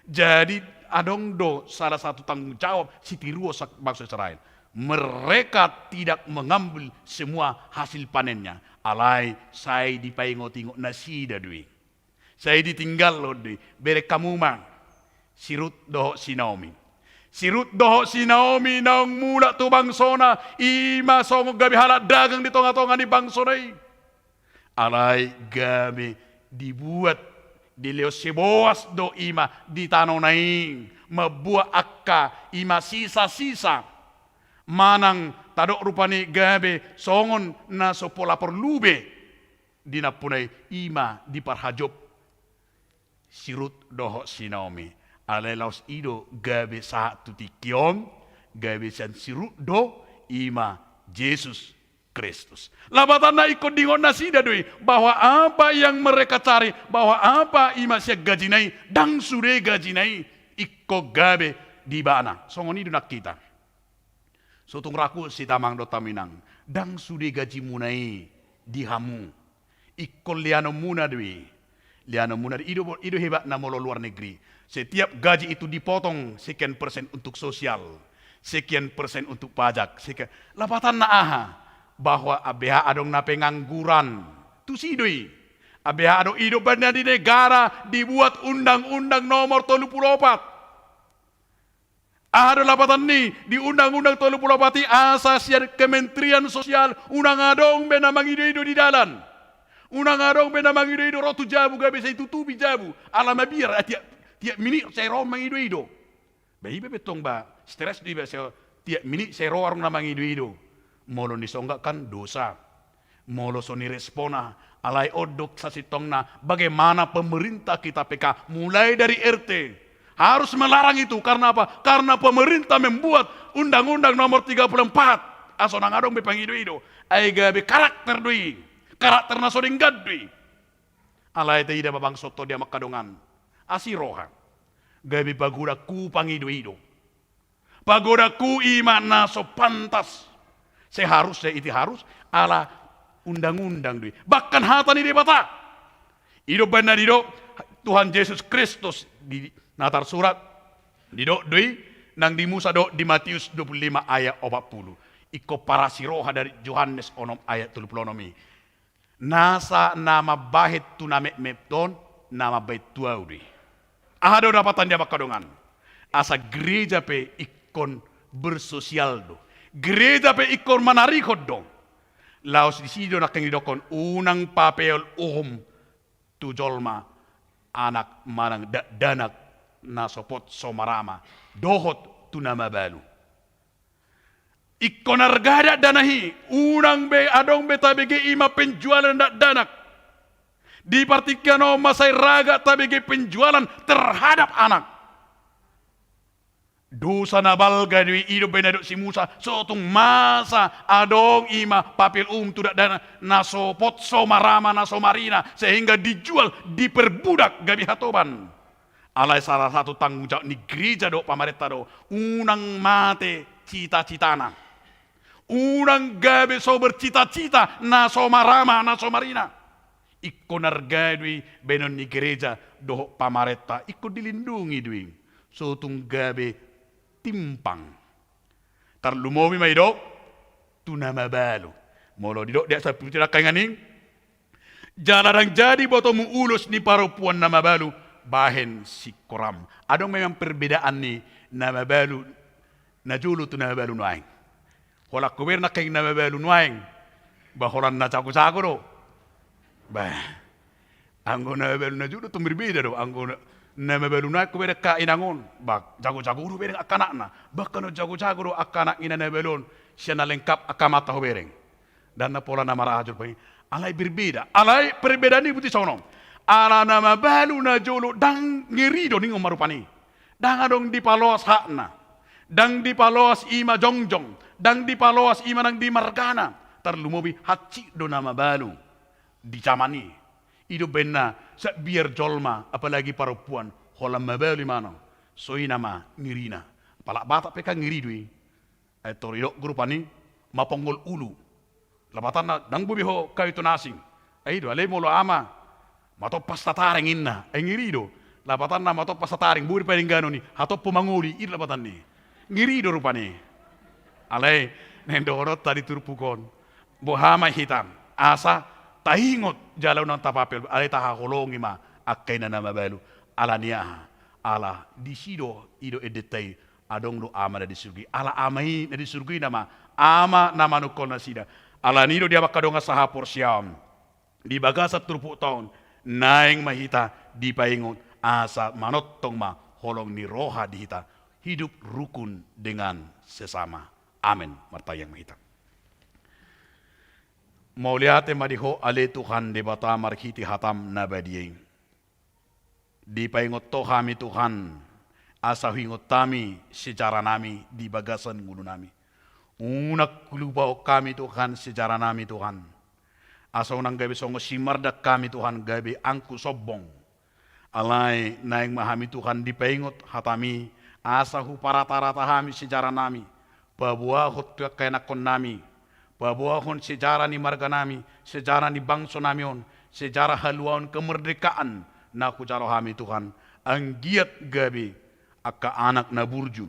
Jadi, adong do salah satu tanggung jawab sitiruon sian bangso Israel. Mereka tidak mengambil semua hasil panennya. Alai sai dipaingot-ingot nasida do i. Sai ditinggalhon do i, bereng hamu ma si Rut dohot si Naomi. Si Rut dohot si Naomi naung mulak tu bangsona, i ma songon gabe halak dagang di tonga-tonga ni bangsona i. Alai gabe dibuat, dilehon si Boas do i ma di tanona i, mambuat angka i ma sisa-sisa. Manang tadok rupani gabe songon na so pola porlu be di nampuna i, i ma diparhajop si Rut dohot si Naomi. Alai laos i do gabe sahat tu tingki on, gabe sian si Rut do i ma Jesus Kristus. Lapatanna ingkon diingot nasida do i, bahwa apa yang mereka cari, bahwa apa i ma sian gajina i, ndang sude gajina i ingkon gabe di ibana. Songon i do nang hita. So tung rakusi hita amang dohot hamu inang, ndang sude gajimuna i di hamu. Ingkon leanonmuna do i. Leanonmuna do i. I do, i do hebatna molo luar negeri. Setiap gaji itu dipotong sekian persen untuk sosial, sekian persen untuk pajak, sekian. Lapatanna aha? Bahwa A B H adong na pengangguran. Tusi do i. A B H adong, i do umbaen na di negara dibuat undang-undang nomor tolu pulu opat. Aha do lapatan ni di undang-undang tolu pulu opat i? Asa sian Kementerian Sosial unang adong be na mangido-ido di dalan. Unang adong be na mangido-ido ro tu jabu gabe sai tutupi jabu. Ala mabiar, ah, tiap, tiap minit sai ro mangido-ido. Ba iba be tong ba stres do iba, sai tiap minit sai ro adong na mangido-ido. Molo ni songgak kan dosa. Molo so niresponna, alai on do sasintongna bagaimana pemerintah kita P K, mulai dari R T, harus melarang itu. Karena apa? Karena pemerintah membuat undang-undang nomor tiga puluh empat. Asa unang adong be pangido-ido. Ai gabe karakter do i. Karakter na so denggan do i. Alai taida ma bangso on di amang hamu dongan. Asi roha. Gabe pagodangku pangido-ido. Pagodangku i ma na so pantas. Seharusnya itu harus ala undang-undang do i. Bahkan hata ni Debata. I do umbaen na didok Tuhan Jesus Kristus di na tarsurat. Didok do i nang di Musa dohot di Matius dua puluh lima ayat opat pulu. Ingkon parasi roha dari Johannes onom ayat tolu pulu onom i. Nasa na mambahen tu na metmet on, na mambahen tu ahu do i. Aha do lapatan di amang hamu dongan? Asa gereja pe ingkon bersosial do. Gereja pe ingkon manarihon do. Laos disi do nangkin didokkon, unang papeol uhum tu jolma, anak manang dakdanak na so pot so marama, dohot tu na mabalu. Ingkon arga dakdanak i, unang be adong be tabege i ma penjualan dakdanak. Di partingkian on ma sai ragak tabege penjualan terhadap anak. Dosa na balga do i, i do umbahen na didok si Musa, so tung masa adong i ma papeol uhum tu dakdanak na so pot so marama na so marina, sehingga dijual, diperbudak gabe hatoban. Alai salah satu tanggung jawab ni gereja dohot pamarenta do, unang mate cita-citana. Unang gabe so bercita-cita na so marama na so marina. Ingkon arga do i bahenon ni gereja dohot pamarenta, ingkon dilindungi do i. So tung gabe timpang. Tarlumobi ma didok tu na mabalu. Molo didok di ayat sampulu pitu angka inganing, jala ndang jadi botomu ulos ni parompuan na mabalu bahen singkoram. Adong memang perbedaan ni na mabalu na jolo tu na mabalu nuaeng. Holan hubereng nangkin na mabalu nuaeng, ba holan na jago-jago do. Ba anggo na mabalu na jolo tung berbeda do. Anggo na, na mabalu nuaeng hubereng angka inang on, ba jago-jago do hubereng angka anakna. Bahkan jago-jago do angka anak ni na mabalu on, sian na lengkap angka amanta hubereng. Ndang na pola na marajur pe. Alai berbeda. Alai perbedaan i buti songon on. Ala na mabalu na jolo ndang ngeri do ningon ma rupani. Ndang adong dipaloas hakna. Ndang dipaloas i ma jongjong. Ndang dipaloas i ma nang di margana. Tarlumobi hansit do na mabalu di jaman i. I do umbahen na sahat biar jolma, apalagi parompuan, holan mabalu imana. So i nama ngerina. Halak Batak pe kan ngeri do i. Ai tor didok rupani, mapongol ulu. Lapatanna ndang boi be ho kayu tu na asing. Ai i do, alai molo aha ma, matompa sataring inna. Ai ngeri do. Lapatanna matompa sataring, boi do padengganon i, hatompu mangoli, i do lapatanna i. Ngeri do rupani. Alai naeng dohononta di turpuk on, boha ma hita asa taingot jala unang tapapeol, alai tahaholongi ma angka ina na mabalu. Ala ni aha? Ala disi do, i do endenta i, adong do Ama na di surgo i. Ala Ama i na di surgo i nama Ama na manungkol nasida. Ala ni i do di hamu angka dongan sahaporseaon, di bagasan turpukta on, naeng ma hita dipaingot asa manongtong ma holong ni roha di hita, hidup rukun dengan sesama. Amen. Martangiang ma hita. Mauliate ma di Ho ale Tuhan Debata marhite hataM na badia i. Dipaingot Ho hami Tuhan, asa huingot hami sejaranami di bagasan ngolunami. Unang hulupahon hami Tuhan sejaranami Tuhan. Asa unang gabe songon simardak hami Tuhan, gabe angku sombong. Alai naeng ma hami Tuhan dipaingot hataMi, asa huparatarata hami sejaranami, paboahon tu angka ianakhonnami, paboahon sejarah ni marganami, sejarah ni bangsonami on, sejarah haluaon kemerdekaan na hujalo hami Tuhan, anggiat gabe angka anak na burju,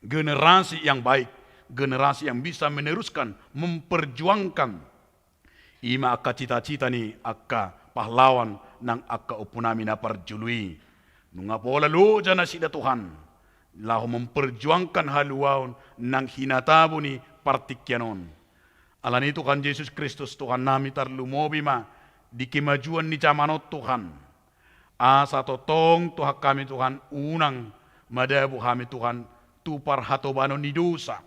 generasi yang baik, generasi yang bisa meneruskan, memperjuangkan. I ma angka cita-cita ni angka pahlawan nang angka ompunami na parjolo i. Nunga pola loja nasida Tuhan, laho memperjuangkan haluaon nang hinatabo ni partingkian on. Ala ni i Tuhan Jesus Kristus Tuhannami, tarlumobi ma di kemajuan ni jaman on Tuhan. Asa tongtong Tuhan hami Tuhan, unang madabu hami Tuhan tu parhatobanon ni dosa.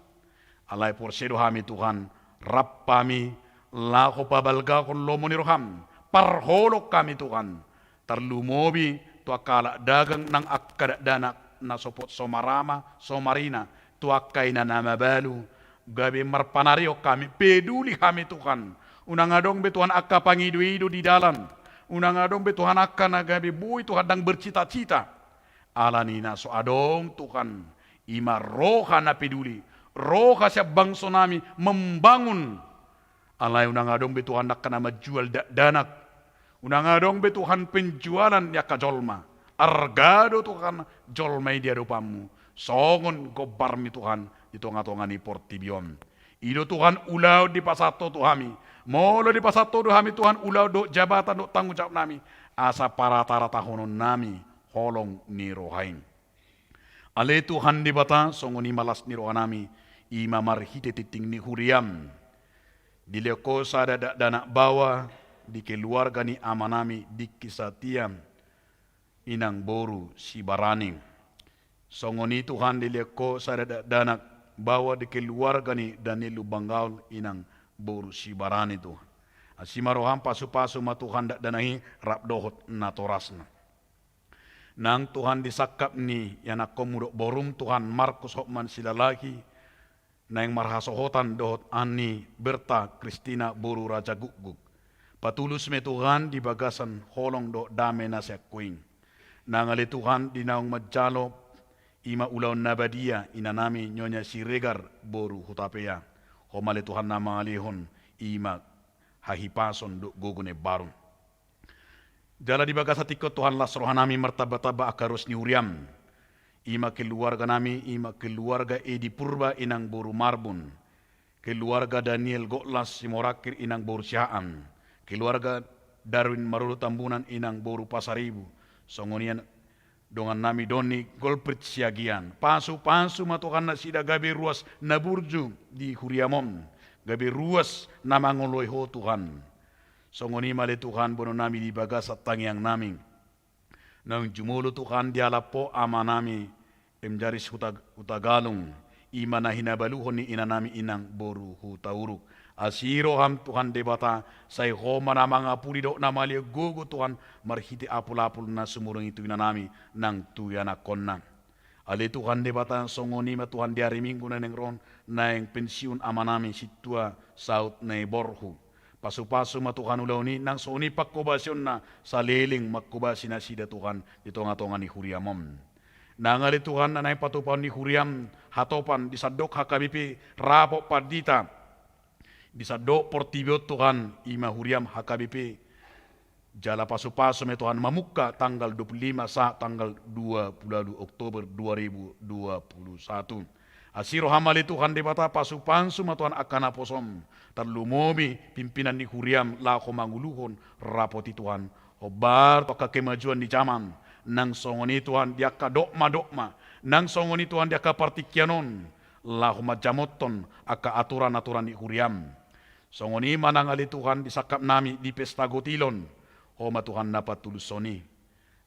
Alai porsea do hami Tuhan, rap hami laho pabalgahon lomo ni rohaM. Parholong hami Tuhan, tarlumobi tu angka halak dagang nang angka dakdanak na so pot so marama so marina, tu angka ina na mabalu, gabe marpanarihon hami, peduli hami Tuhan. Unang adong be Tuhan angka pangido-ido di dalan. Unang adong be Tuhan angka na gabe boi Tuhan ndang bercita-cita. Ala ni na so adong Tuhan, i ma roha na peduli, roha sian bangsonami membangun. Alai unang adong be Tuhan angka na manjual dakdanak. Unang adong be Tuhan penjualan ni angka jolma. Arga do Tuhan jolma i di adopanMu songon gombarMi Tuhan di tonga-tonga ni portibi on. I do Tuhan ulaon dipasahat Ho tu hami. Molo dipasahat Ho do hami Tuhan ulaon dohot jabatan dohot tanggung jawabnami, asa parataratahononnami holong ni roha i. Ale Tuhan Debata, songon i ma las ni rohanami, i ma marhite tingting ni huriaM. Dilehon Ho sada dakdanak baoa di keluarga ni amanami Diki Satia, inang boru Sibarani. Songon i Tuhan, dilehon Ho sada dakdanak baoa di keluarga ni Daniel Lumban Gaol, inang boru Sibarani Tuhan. Asi ma rohaM, pasupasu ma Tuhan dakdanak i rap dohot natorasna. Nang Tuhan, di sangkap ni ianakkonMu dohot boruM Tuhan, Markus Hotman Silalahi, naeng marhasohotan dohot Ani Berta Kristina boru Rajagukguk. Patulus ma i Tuhan di bagasan holong dohot dame na sian Ho i. Nang ale Tuhan, di naung manjalo i ma ulaon na badia inanami Nyonya Siregar boru Hutapea. Ho ma ale Tuhan na mangalehon i ma hahipason dohot gogo na imbaru. Jala di bagasan tingki on Tuhan, las rohanami martambatamba angka ruas ni huriaM. I ma keluarganami, i ma keluarga Edi Purba inang boru Marbun, keluarga Daniel Goklas Simorakir inang boru Sihaan, keluarga Darwin Marudu Tambunan inang boru Pasaribu, songon i dongannami Doni Golprit Siagian. Pasupasu ma Tuhan nasida gabe ruas na burju di huriaM on, gabe ruas na mangoloi Ho Tuhan. Songon i ma ale Tuhan boanonnami di bagasan tangiangnami. Naung jumolo Tuhan dialap Ho amanami M. Jaris Huta-, Hutagalung, i ma na hinabaluhon ni inanami inang boru Hutauruk. Asi rohaM Tuhan Debata, sai Ho ma na mangapuli dohot na mangalehon gogo Tuhan, marhite apulapul na sumurung i tu inanami nang tu ianakkonna. Ale Tuhan Debata, songon i ma Tuhan di ari Minggu na naeng ro on, naeng pensiun amanami Sintua Saut Naiborhu. Pasupasu ma Tuhan ulaon i, nang songon i panghobasionna saleleng manghobasi nasida Tuhan di tongatonga ni huriaM on. Nang ale Tuhan na naeng patupaon ni huriaM hatopan di sandok H K B P Rapot Pandita di sandok portibi on Tuhan, i ma huriaM H K B P. Jala pasupasu ma i Tuhan mamungka tanggal dua puluh lima sahat tanggal dua puluh Oktober dua ribu dua puluh satu. Asi rohaM ale Tuhan Debata, pasupasu ma Tuhan angka naposoM, tarlumobi pimpinan ni huriaM laho manguluhon rapot i Tuhan. Hombar tu angka kemajuan ni jaman, nang songon i Tuhan di angka dogma-dogma, nang songon i Tuhan di angka partingkian on, laho manjamothon angka aturan-aturan ni huriaM. Songon i ma nang ale Tuhan di sangkapnami di pesta gotilon, Ho ma Tuhan na patulushon i.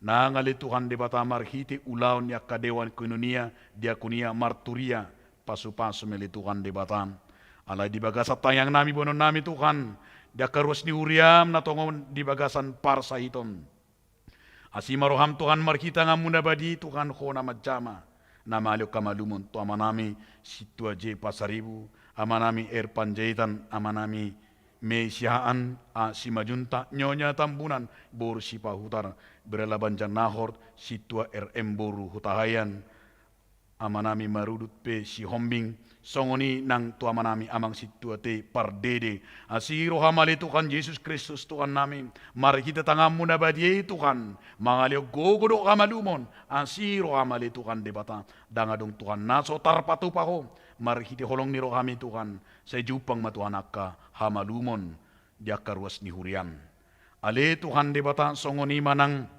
Nang ale Tuhan Debata, marhite ulaon ni angka dewan koinonia, diakonia, marturia, pasupasu ma i ale Tuhan Debata. Alai di bagasan tangiangnami boanonnami Tuhan, di angka ruas ni huriaM na tongon di bagasan parsahiton. Asi ma rohaM Tuhan, marhite tanganMu na badia i Tuhan, Ho na manjama, na mangalehon hamalumon tu amanami Sintua J Pasaribu, amanami R Panjaitan, amanami Mei Siahaan, A Simanjuntak, Nyonya Tambunan boru Sipahutar, Bere Labanjan Nahor, Sintua R M boru Hutahaean, amanami Marudut pe Sihombing, songon i nang tu amanami Amang Sintua T Pardede. Asi rohaM ale Tuhan Jesus Kristus Tuhannami, marhite tanganMu na badia i Tuhan, mangalehon gogo dohot hamalumon. Asi rohaM ale Tuhan Debata, ndang adong Tuhan na so tarpatupa Ho, marhite holong ni rohaM i Tuhan, sai jumpang ma Tuhan angka hamalumon di angka ruas ni huriaM. Ale Tuhan Debata, songon i ma nang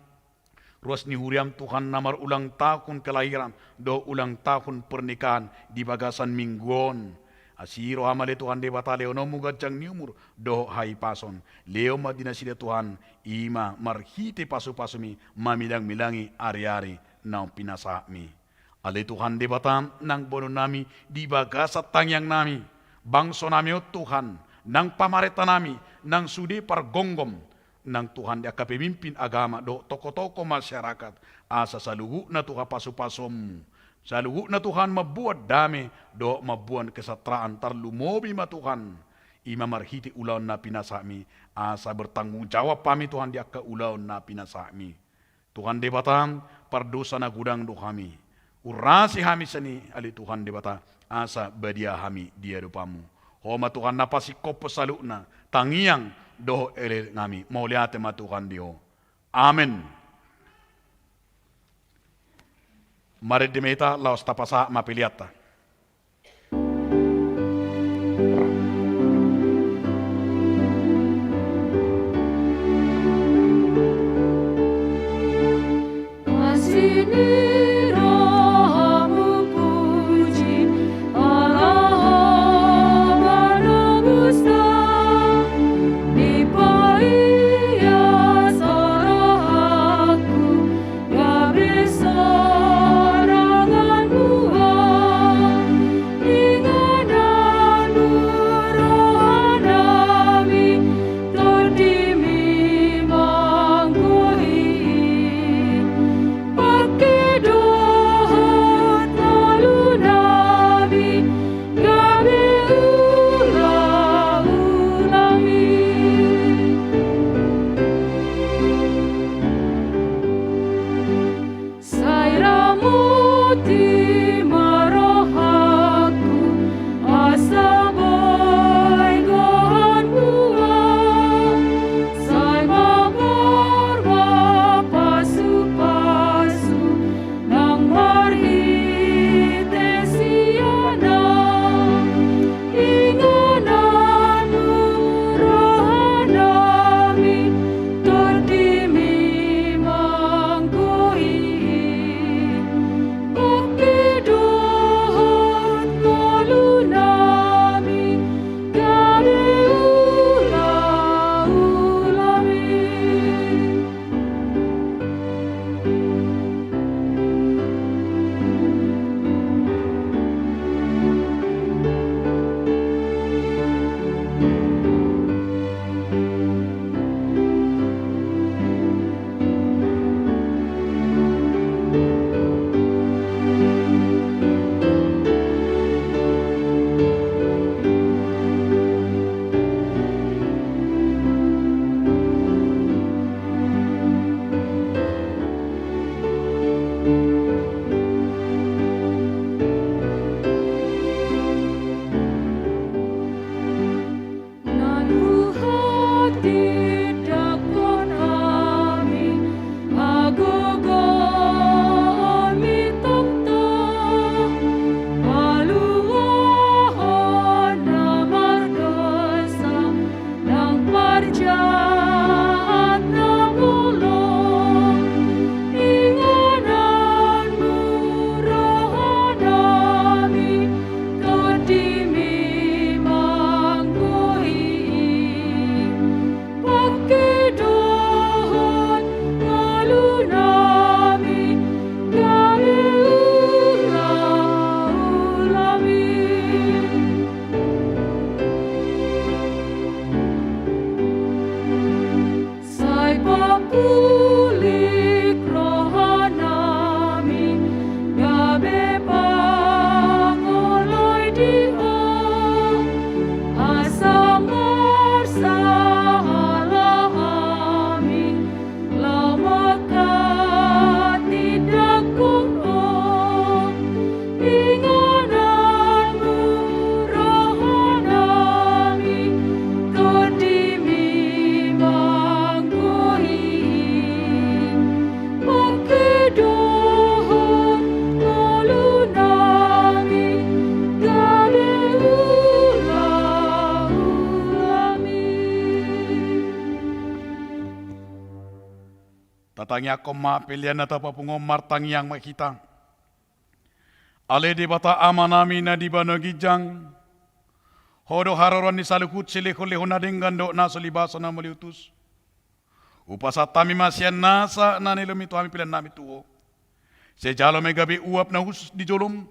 ruas ni huriaM Tuhan na marulang tahun kelahiran dohot ulang tahun pernikahan di bagasan minggu on. Asi rohaM ale Tuhan Debata, lehononMu ganjang ni umur dohot hahipason. Lehon ma di nasida Tuhan, i ma marhite pasupasuMi mamilangmilangi ariari naung pinasahatMi. Ale Tuhan Debata, nang boanonnami di bagasan tangiangnami, bangsonami on Tuhan, nang pamarentanami, nang sude pargomgom, nang Tuhan di angka pemimpin agama dohot tokoh-tokoh masyarakat, asa saluhutna Tuhan pasupasuonMu, saluhutna Tuhan mamboan dame dohot mamboan kesejahteraan, tarlumobi ma Tuhan, i ma marhite ulaon na pinasahatMi, asa bertanggung jawab hami Tuhan di angka ulaon na pinasahatMi. Tuhan Debata, pardosa na godang do hami. Urasi hami sian i ale Tuhan Debata, asa badia hami di adopanMu. Ho ma Tuhan na pasingkophon saluhutna tangiang dohot elekeleknami. Mauliate ma Tuhan di Ho. Amen. Marende ma hita laos tapasahat ma peleanta. Asi ni rohamu puji, ala Ulik rohanami gabe pangoloi di Ho, asa marsahala hami laho mangkatindangkon Ho. Ingananmu rohanami, tondimi manggohi, pangke dohot ngolunami gabe ulaulami. Tatangiangkon ma pelean na tapapungu on, martangiang ma hita. Ale Debata Amanami na di banua ginjang, Ho do haroroan ni saluhut silehonlehon na denggan dohot na so libasa na mauliutus. Hupasahat hami ma sian nasa na nilehonmi tu hami peleannami tu Ho. Sai jalo ma i gabe uap na hushus di jolom.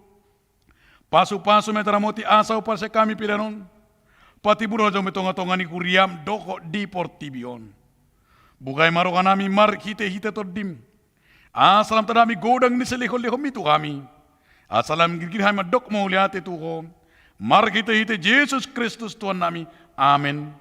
Pasupasu ma i taramoti asa huparsiajak hami pelean on. Patimbul ma i jolom di tongatonga ni huriam dohot di portibi on. Buhai ma rohanami marhitehite Tondim, asa lam tadok hami godang ni silehonlehonmi tu hami. Asa lam girgir hami mandok mauliate tu Ho, marhitehite Jesus Kristus Tuhannami. Amen.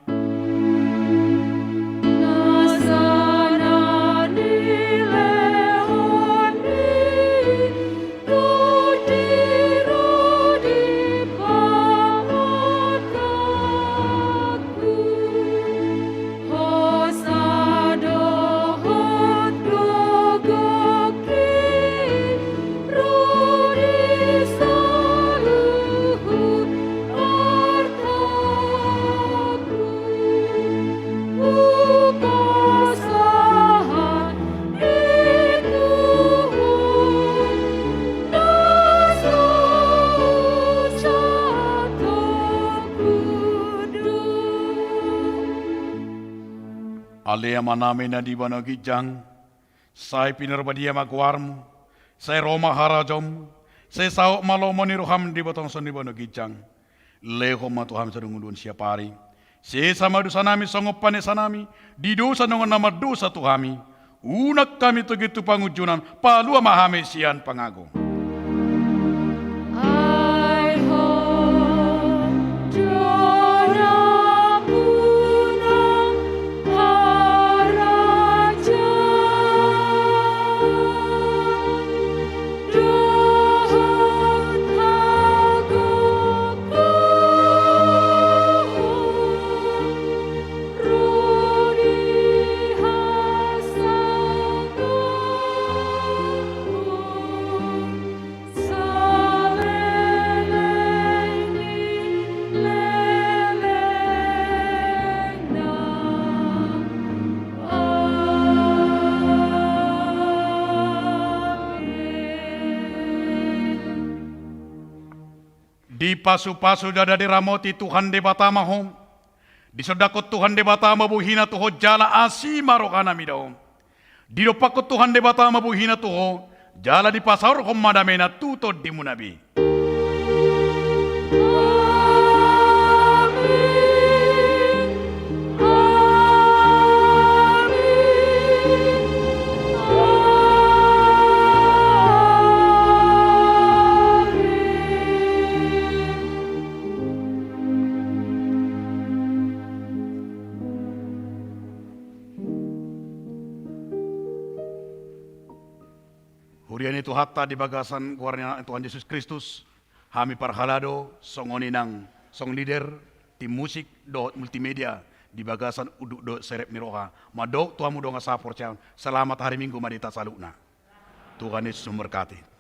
Ale Amanami na di banua ginjang, sai pinarbadia ma goarmu, sai ro ma harajaonmu, sai saut ma lomo ni roham di banua tonga on songon di banua ginjang. Lehon ma tu hami sadari on siapari. Sesa ma dosanami songon panesanami di dosa ni dongan na mardosa tu hami. Unang hami togihon tu pangunjunan, palua ma hami sian pangago. Ai Ho do nampuna harajaon dohot hagogoon, ro di hasangapon saleleng ni lelengna. Amen. Dipasupasu jala diramoti Tuhan Debata ma ho. Disondangkon Tuhan Debata ma bohina tu ho jala asi ma rohana mida ho. Didompakkon Tuhan Debata ma bohina tu ho, jala dipasaorhon ma damena tu tondimuna be. Huria ni Tuhanta, di bagasan goar ni Anakna Tuhan Jesus Kristus, hami parhalado, songon i nang song leader, tim musik, dohot multimedia, di bagasan unduk dohot serep ni roha, mandok tu hamu dongan sahaporseaon, selamat hari Minggu ma di hita saluhutna. Tuhan Yesus memberkati.